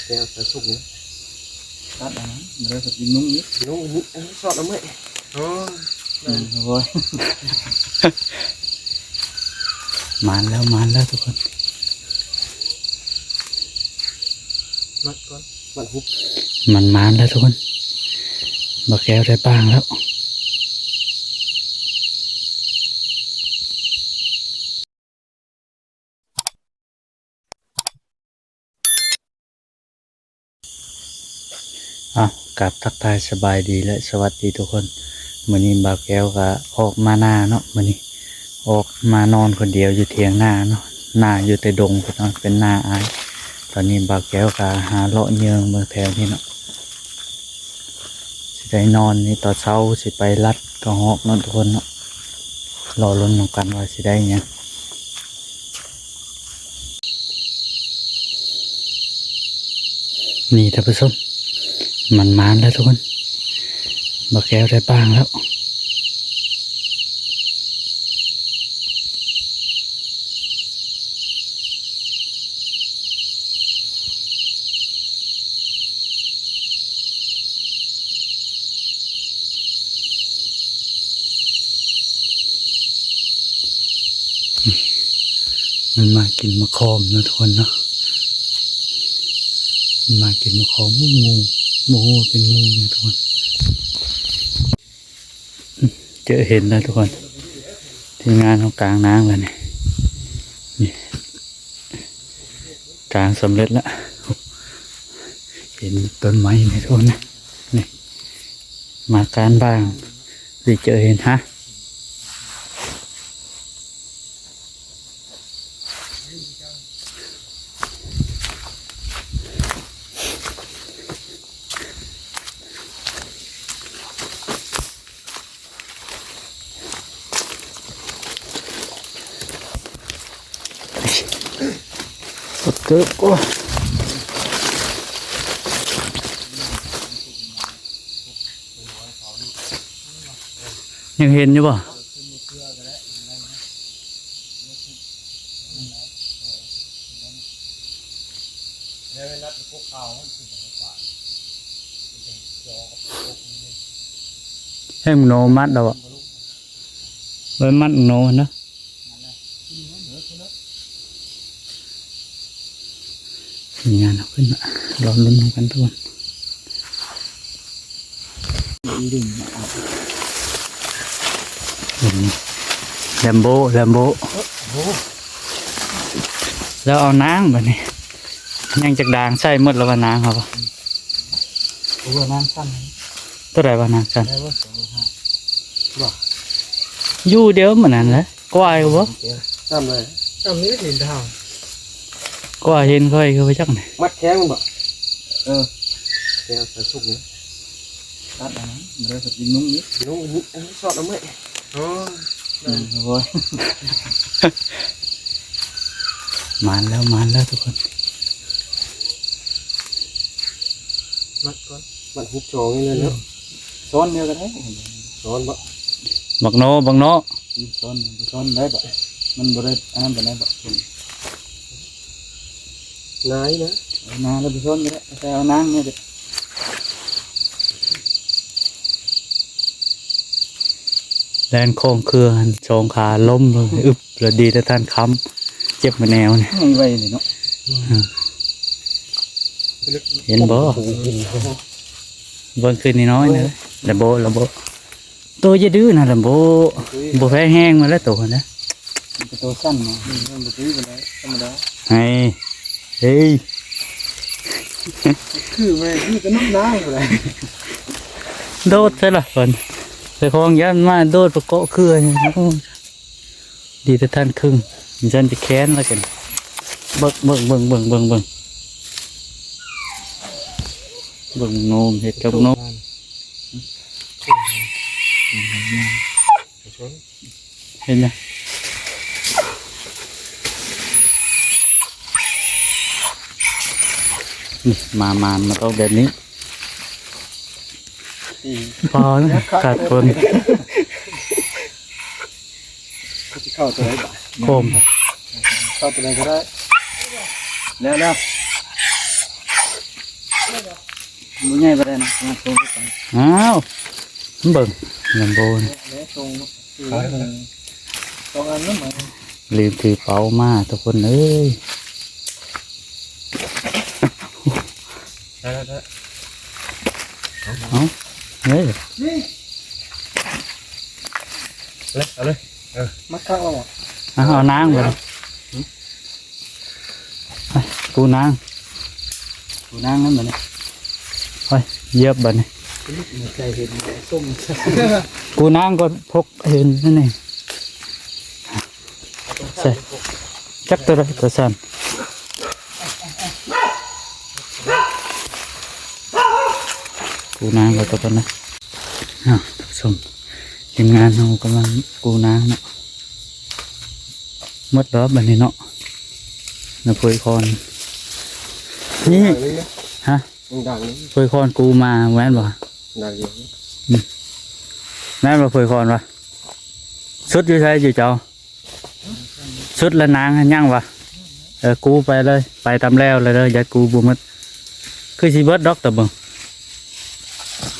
ແກ້ວໃສ່ສຸກນີ້ ຕັດເອົານະ ບໍ່ໄດ້ສະຕິນຸ່ງອີກ ນຸ່ງນີ້ ເອີ ຊອດເອົາເມື່ອຍ ໂອ້ຍ ອືມ ໂອ້ຍ ໝານແລ້ວ ໝານແລ້ວທຸກຄົນ ມັດກ່ອນ ມັດຫຸບ ມັນໝານແລ້ວທຸກຄົນ ບ່າວແກ້ວໄດ້ປາງແລ້ວ. ເອົາ ກາບທັກທາຍສະບາຍດີ ແລະ ສະຫວັດດີທຸກຄົນ. ມື້ນີ້ບ່າວແກ້ວກະອອກມານາເນາະ ມື້ນີ້ອອກມານອນຄົນດຽວຢູ່ຖຽງນາເນາະ ນາຢູ່ແຕ່ດົງພຸ້ນເນາະ ເປັນນາອ້າຍ. ຕອນນີ້ບ່າວແກ້ວກະຫາເລາະເຫຍື່ອງເບິ່ງແຖວນີ້ເນາະ. ຊິໄດ້ນອນນີ້ ຕອນເຊົ້າຊິໄປລັດກະຮອກເນາະທຸກຄົນເນາະ. ລໍລຸ້ນນຳກັນວ່າຊິໄດ້ຫຍັງ. ນີ້ທ່ານຜູ້ຊົມ ມັນມານແລ້ວທຸກຄົນ ບ່າວແກ້ວໄດ້ປາງແລ້ວ. ມັນມາກິນໝາກຂອມເນາະທຸກຄົນເນາະ ມັນມາກິນໝາກຂອມ. ໂອ້ ງູ ບໍ່ຮູ້ວ່າເປັນງູຫຍັງທຸກຄົນ. ເຈີເຫັນແລ້ວທຸກຄົນ ທີມງານເຮົາກາງນາງແລ້ວນີ້ ນີ້ ກາງສຳເລັດແລ້ວ. ເຫັນຕົ້ນໄມ້ນີ້ທຸກຄົນນະ ນີ້ ມາການບ້າງ ຊິເຈີເຫັນຫາ. ເກີບ ໂອ້ຍ ຍັງເຫັນຢູ່ບໍ່? ແຮງໂນມັດແລ້ວບໍ່? ໄວ້ມັດໂນນະ. ທີມງານເຮົາຂຶ້ນລະ ລໍລຸ້ນນຳກັນທຸກຄົນ. ແລມໂບ ແລມໂບ ແລ້ວເອົານາງບາດນີ້ ຍັງຈັກດາງ ໃສ່ໝົດແລ້ວວ່ານາງເຮົາ. ໂອ້ ນາງສັ້ນ ໂຕໃດວ່ານາງສັ້ນ ໄດ້ບໍ່? ສອງຮ້ອຍຫ້າ ບໍ່ ຢູ່ດຽວມັນນັ້ນແຫຼະ. ກວ່າຢູ່ບໍ່? ຊ້ຳເລີຍ ຊ້ຳນີ້ເຫັນເທົ່າ ກວ່າເຫັນຂ້ອຍຄືວ່າຈັກນີ້ ມັດແຂງມັນບໍ່? ເອີ ແກໃສ່ສຸກນີ້ ຕັດເອົານະ ບໍ່ໄດ້ສະຕິນຸ່ງອີກ ນຸ່ງນີ້ ເອີ ຊອດເອົາເມື່ອຍ ໂອ້ຍ ໂອ້ຍ ມານແລ້ວ ມານແລ້ວທຸກຄົນ ມັດກ່ອນ ມັດຫຸບສອງນີ້ເລີຍເນາະ. ຊ້ອນດຽວກໍໄດ້ ຊ້ອນບໍ່? ບັກໂນ ບັກໂນ ຊ້ອນ ຊ້ອນໄດ້ບໍ່? ມັນບໍ່ໄດ້ອັນນັ້ນປານໃດບໍ່? ນາຍນະ ເອົານາແລ້ວໄປຊ້ອນກໍໄດ້ ແຕ່ເອົານາງນີ້ເດ້. ແລ່ນໂຄ້ງເຄືອຫັ້ນ ສອງຂາລົ້ມເລີຍ ອຶບ ແລ້ວດີແຕ່ທ່ານຄ້ຳ ເຈັບມາແນວນີ້ ໃຫ້ໄວນີ້ເນາະ. ອືມ ເຫັນບໍ່? ເບິ່ງຄືນນ້ອຍໆນະ ລະໂບ ລະໂບ ໂຕຢ່າດື້ນະ ລະໂບ ບໍ່ແພ້ແຮງມາແລ້ວໂຕຫັ້ນນະ ມັນກໍໂຕສັ້ນເນາະ ມັນບໍ່ຖືກັນໄດ້ ທຳມະດາ ໃຫ້ ເຮີ້ຍ ຄືແມ່ ຄືແຕ່ນ້ຳນາງພຸ້ນແຫຼະ ໂດດໃສ່ລະເພິ່ນ ໃສ່ຂອງຢ້ານມາໂດດໄປເກາະເຄືອ ໂອ້ຍ. ດີແຕ່ທ່ານຄຶ່ງ ມັນຊັ້ນຈະແຄ້ນລະກັນ ເບິ່ງ ເບິ່ງ ເບິ່ງ ເບິ່ງ ເບິ່ງ ເບິ່ງ ເບິ່ງໂນມ ເຮັດກັບໂນມ ເຫັນນະ ນີ້ ມາ ມາ ມັນຕ້ອງແບບນີ້. ປານະ ຂາດຄົນ ຊິເຂົ້າຕົວໃດບາດ ໂຄມ ເຂົ້າຕົວໃດກໍໄດ້ ແລ້ວ ແລ້ວ ບໍ່ໃຫຍ່ປານໃດນະ ປະມານສອງໂລໄປ. ອ້າວ ເບິ່ງ ລຳໂບນ ແມ່ສົ່ງ ສອງອັນນັ້ນ ລືມຖືເປົາມາທຸກຄົນເອີຍ. ໄດ້ໆໆ ເອົາ ເອົາເລີຍ ເອົາເລີຍ ເອົາເລີຍ ເອີ ມາເຂົ້າເອົາ ເອົານາງໄປ ກູນາງ ກູນາງນັ້ນບັດນີ້ ໂອ້ຍ ຢຽບບັດນີ້ ໃຈເຫັນສົ້ມ ກູນາງກໍພົກເຫັນນັ້ນນີ້ ໃສ່ ຈັກຕົວໃດຕົວຊັ້ນ ກູນາງກໍຕົວນັ້ນນະ ອ້າວ ທ່ານຜູ້ຊົມ ທີມງານເຮົາກຳລັງກູນາງເນາະ. ໝົດແລ້ວບັດນີ້ເນາະ ນະເຜີຍຄອນ ນີ້ ຮະ ດັງໆ ເຜີຍຄອນກູມາແມ່ນບໍ່? ດັງຢູ່ ອືມ ແມ່ນບໍ່ເຜີຍຄອນວະ? ສຸດຢູ່ໃສຢູ່ເຈົ້າ? ສຸດລະນາງຫັ້ນຍັງວະ? ເອີ ກູໄປເລີຍ ໄປຕາມແລ້ວເລີຍເດີ ຢ່າກູບໍ່ໝົດ ຄືຊິເບິດດອກ ຕາເບິ່ງ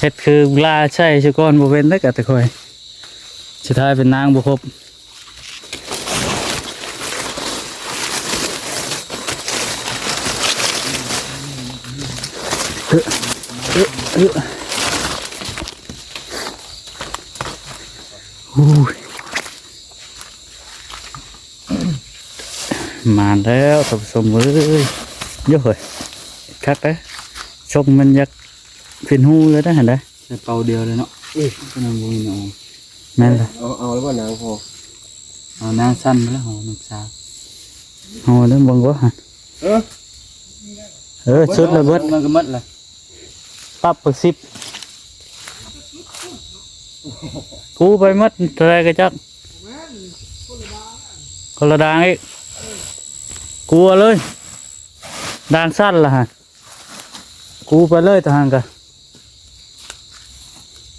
ເຮັດຄືລາໃຊ້ຊະກ່ອນ ບໍ່ເປັນເດ້ກະແຕ່ຂ້ອຍ ສຸດທ້າຍເປັນນາງບໍ່ຄົບ. ເອີ ເອີ ເອີ ໂອ້ຍ ມາແລ້ວທ່ານຜູ້ຊົມເອີຍ ໂອ້ຍ ຄັກເດ້ ຊົງມັນຢາກເປັນຮູເລີຍນະ ຫັ້ນນະ. ໃສ່ເປົາດຽວເລີຍເນາະ ເອີ ຕົວນັ້ນບໍ່ມີເນາະ ແມ່ນລະ ເອົາ ເອົາແລ້ວບໍ່ນາງພໍ ເອົານາງສັ້ນໄປແລ້ວ ຫົວໜຶ່ງສາວ ຫົວເດີ ເບິ່ງບໍ່ຫັ້ນ ເອີ ເອີ ສຸດລະເບິດ ມັນກໍໝົດລະ ປັບບັກສິບ ກູໄປໝົດເທົ່າໃດກະຈັກ ຄົນລະດາງອີກ ກູເອົາເລີຍ ດາງສັ້ນລະຫັ້ນ. ກູໄປເລີຍ ທະຫານກະ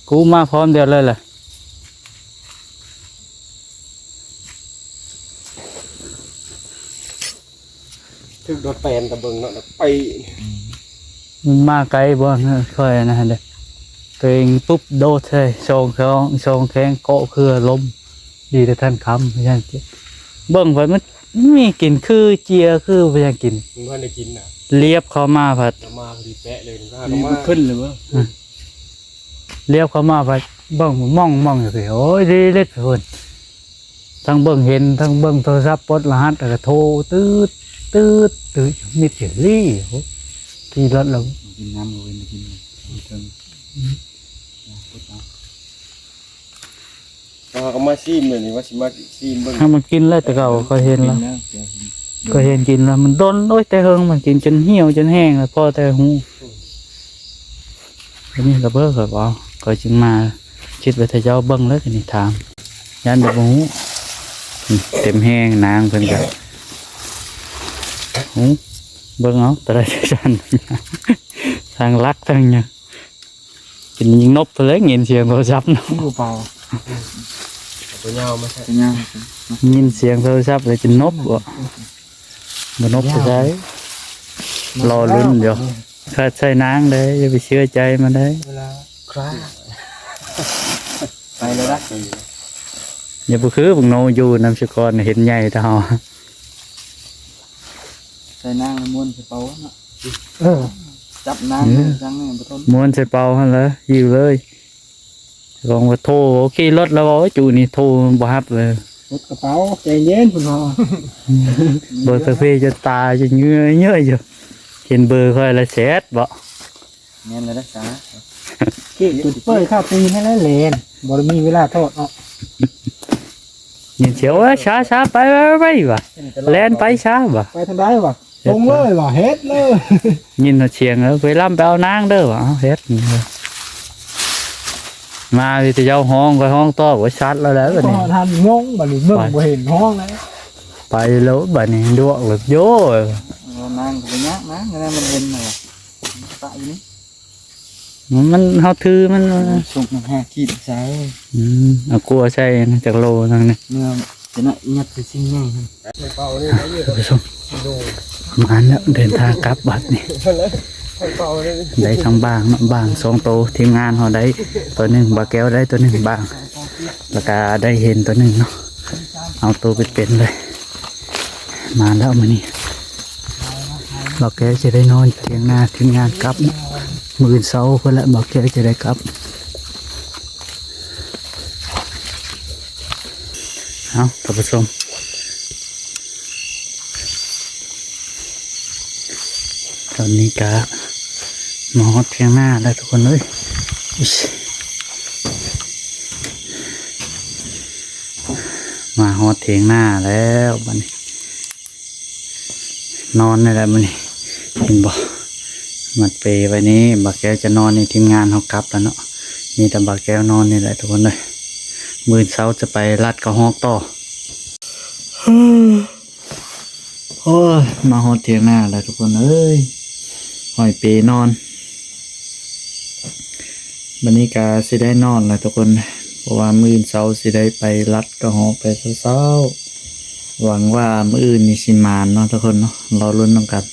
ກູມາພ້ອມດຽວເລີຍແຫຼະ ຖືກໂດດແປນຕະເບິ່ງເນາະ ໄປ ມັນມາໄກບໍ່ ຄ່ອຍອັນນັ້ນເດ້ ຕົວເອງປຸບໂດດໃສ່ ສອງແຂງ ສອງແຂງເກາະເຄືອລົມ ດີແຕ່ທັນຄຳ ເບິ່ງໄປມັນມີກິ່ນຄືເຈຍ ຄືບໍ່ຢາກກິນ ມັນບໍ່ໄດ້ກິນນະ ລຽບເຂົ້າມາພັດ ເຂົ້າມາພໍດີແປະເລີຍ ລຽບເຂົ້າມາ ມັນຂຶ້ນເລີຍບໍ່ ລຽບເຂົ້າມາພັດ ເບິ່ງມອງໆຢູ່ພີ້ ໂອ້ຍ ດີເລັດພຸ້ນ ທັງເບິ່ງເຫັນ ທັງເບິ່ງໂທລະສັບ ປົດລະຫັດ ແລ້ວກໍໂທ ຕື້ດ ຕື້ດ ຕື້ດ ມິດເຈລີ ໂອ້ ຂີ່ລົດແລ້ວ ກິນນ້ຳກໍເປັນກິນ ເທິງ ອືມ ເອົາມາຊີມເລີຍນີ້ ວ່າຊິມາຊີມເບິ່ງ ເຮົາມັນກິນແລ້ວ ແຕ່ເກົ່າຂ້ອຍເຫັນແລ້ວ ຂ້ອຍເຫັນກິນແລ້ວ ມັນດົນ ໂອ້ຍ ແຕ່ເຫິງມັນກິນຈົນຫ່ຽວຈົນແຫ້ງແລ້ວ ພໍແຕ່ຫູ ອັນນີ້ລະເບີຂ້ອຍເວົ້າ ຂ້ອຍຈຶ່ງມາ ຄິດວ່າຖ້າເຈົ້າເບິ່ງແລ້ວກໍນີ້ຖາມ ຢ້ານແຕ່ບໍ່ຮູ້ ອືມ ເຕັມແຮງນາງເພິ່ນກໍ ຫູ ເບິ່ງເອົາ ຕະໄດຈັກຊັ້ນ ທັງລັກທັງຫຍັງ ກິນຍິງນົບເພິ່ນເລີຍ ຍິນສຽງໂທລະສັບເນາະ ມີບໍ່ເປົ່າ ເອົາຕົວຍາວມາໃສ່ ຕົວຍາວ ຍິນສຽງໂທລະສັບແລ້ວຈະນົບບໍ່ ບໍ່ນົບຈະໃສ ລໍລຸ້ນຢູ່ ຂາດໃສ່ນາງເດ້ ຢ່າໄປເຊື່ອໃຈມັນເດ້ ເວລາ ໄປແລ້ວລະ ຢ່າບໍ່ຄືບັກໂນຢູ່ນຳສະກອນ ເຫັນໃຫຍ່ແຕ່ເຮົາ ໃສ່ນາງລະມ່ວນໃສ່ເປົາເນາະ ເອີ ຈັບນາງ ເອີ ຈັງນີ້ບໍ່ທົນ ມ່ວນໃສ່ເປົາຫັ້ນລະ ຫິວເລີຍ ລອງວ່າໂທ ຂີ່ລົດລະເວົ້າ ຈຸນີ້ໂທບໍ່ຮັບເລີຍ ລົດກະເປົາ ໃຈເຢັນພຸ້ນເນາະ ເບິ່ງຕາເພຈະຕາຈະເງືອເງືອຢູ່ ເຫັນເບີຂ້ອຍລະແຊດເບາະ ແມ່ນແລ້ວເດີສາ ເກະຈົນເປີດຄາຕີນໃຫ້ແລ້ວແລ່ນ ບໍ່ໄດ້ມີເວລາທອດເນາະ ຍິນສຽງ ໂອ້ຍ ຊ້າໆ ໄປ ໄປ ໄປ ວ່າ ແລ່ນໄປຊ້າ ວ່າ ໄປທາງໃດ ວ່າ ຕົງເລີຍ ວ່າ ເຮັດເລີຍ ຍິນຮອດສຽງ ເອີ ໄປລຳໄປເອົານາງເດີ ວ່າ ເອົາ ເຮັດ ມາທີ່ເຈົ້າຮ້ອງ ຂ້ອຍຮ້ອງຕອບ ໂອ້ຍ ຊັດແລ້ວແຫຼະ ບັດນີ້ ຮອດຫັ້ນ ງົງ ບັດນີ້ ເບິ່ງ ໄປ ບໍ່ເຫັນຮ້ອງແລ້ວ ໄປໂລດ ບັດນີ້ ດວກໂລດ ໂຢ ເອົານາງກໍບໍ່ຍາກນະ ແນວມັນເຫັນນະ ປະຢູ່ນີ້ ມັນ ເຮົາຖືມັນ ເອີ ສົ່ງມັນຫາກິນຊະ ອືມ ເອົາກົວໃສ່ນະ ຈັກໂລນັ້ນນະ ເມື່ອຈະນະ ຍັດໃສ່ຊິ້ນໃຫຍ່ຫັ້ນ ໄປສົ່ງ ມາແລ້ວ ເດີນທາງກັບບັດນີ້ ໄດ້ທັງບາງເນາະ ບາງສອງໂຕ ທີມງານເຮົາໄດ້ໂຕໜຶ່ງ ບ່າວແກ້ວໄດ້ໂຕໜຶ່ງບາງ ແລ້ວກະໄດ້ເຫັນໂຕໜຶ່ງເນາະ ເອົາໂຕເປັນໆເລີຍ ມາແລ້ວມື້ນີ້ ບ່າວແກ້ວຈະໄດ້ນອນຖຽງນາ ທີມງານກັບເນາະ ມື້ອື່ນເຊົ້າພຸ້ນແຫຼະ ບ່າວແກ້ວຈະໄດ້ກັບ. ເອົາ ທ່ານຜູ້ຊົມ ຕອນນີ້ກະມາຮອດຖຽງນາແລ້ວທຸກຄົນເອີຍ ມາຮອດຖຽງນາແລ້ວບັດນີ້. ນອນນີ້ແຫຼະມື້ນີ້ ເຫັນບໍ່ ມັດເປໄວ້ນີ້ ບ່າວແກ້ວຈະນອນນີ້ ທີມງານເຮົາກັບແລ້ວເນາະ ມີແຕ່ບ່າວແກ້ວນອນນີ້ແຫຼະທຸກຄົນເອີຍ ມື້ອື່ນເຊົ້າຈະໄປລັດກະຮອກຕໍ່. ໂອ້ຍ ມາຮອດຖຽງນາແລ້ວທຸກຄົນເອີຍ ຫ້ອຍເປນອນ. ບັດນີ້ກະຊິໄດ້ນອນແລ້ວທຸກຄົນ ເພາະວ່າມື້ອື່ນເຊົ້າຊິໄດ້ໄປລັດກະຮອກແຕ່ເຊົ້າໆ ຫວັງວ່າມື້ອື່ນນີ້ຊິໝານເນາະທຸກຄົນເນາະ ລໍລຸ້ນນຳກັນ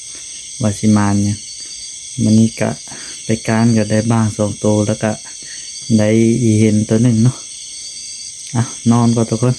ວ່າຊິໝານຫຍັງ. ມື້ນີ້ກະໄປການກະໄດ້ບາງສອງໂຕ ແລ້ວກະໄດ້ອີເຫັນໂຕໜຶ່ງເນາະ. ອ່ະ ນອນກ່ອນທຸກຄົນ.